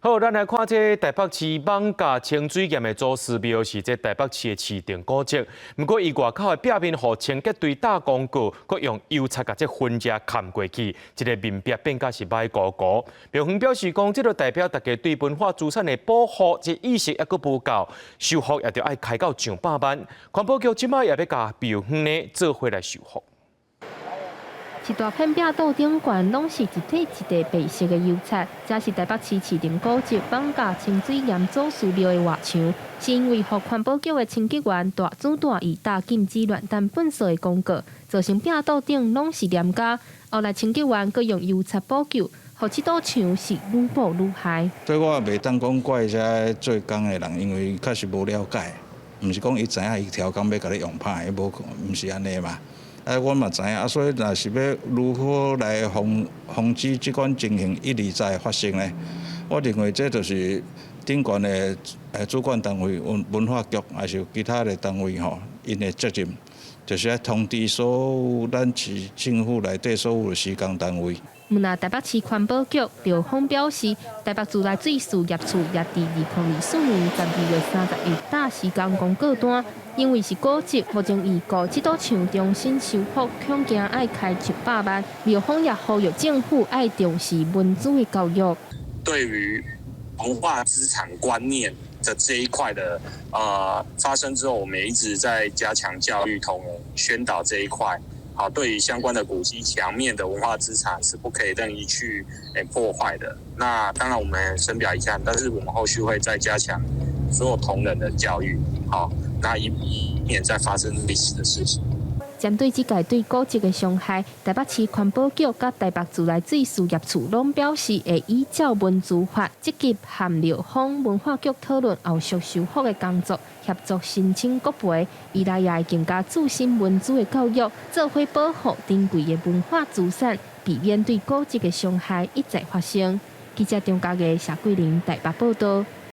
好，咱來看這台北市艋舺清水巖的祖師廟，是這台北市的市定古蹟。毋過，伊外口的壁面予清潔隊打廣告，閣用油漆共這痕跡冚過去，這个面壁變甲是䆀糊糊。廟方表示講，這就代表大家對文化資產的保護這意識猶閣無夠，修復也著愛開到上百萬。環保局這擺也欲共廟方呢做伙來修復。一大片壁桌頂懸，攏是一塊一塊白色的油漆，這是台北市市定古蹟艋舺清水巖祖師廟的外牆，是因為予環保局的清潔員大主大意打禁止亂擲糞埽的廣告，造成壁桌頂攏是黏膠。後來清潔員閣用油漆補救，予這堵牆是愈補愈害。所以我也袂當講怪這做工的人，因為確實無了解，毋是講伊知影伊調工欲共你用歹，無毋是按呢嘛。啊，我嘛知影，啊，所以若是欲如何來防止這款情形一而再發生呢？我認為這就是頂懸的主管單位文化局，還是其他的單位吼，𪜶的責任，就是愛通知所有咱市政府內底所有的施工單位。毋但台北市環保局廟方表示，台北自來水事業處也佇2024年12月30日打施工公告單，因為是古蹟，目前預估這堵牆重新修復，恐驚愛開上百萬。廟方也呼籲政府愛重視文資的教育。對於文化資產觀念的這一塊的發生之後，我們也一直在加強教育同宣導這一塊。好，對於相關的古蹟牆面的文化資產是不可以任意去破壞的。那當然我們深表遺憾，但是我們後續會再加強所有同仁的教育，好，那以免再發生類似的事情。針對這屆對古蹟的傷害，台北市環保局佮台北自來水事業處攏表示會依照文資法，積極和廟方文化局討論後續修復的工作，協助申請國賠。未來也會更加注重文資的教育，做伙保護珍貴的文化資產，避免對古蹟的傷害一再發生。記者張家義、謝桂玲台北報道。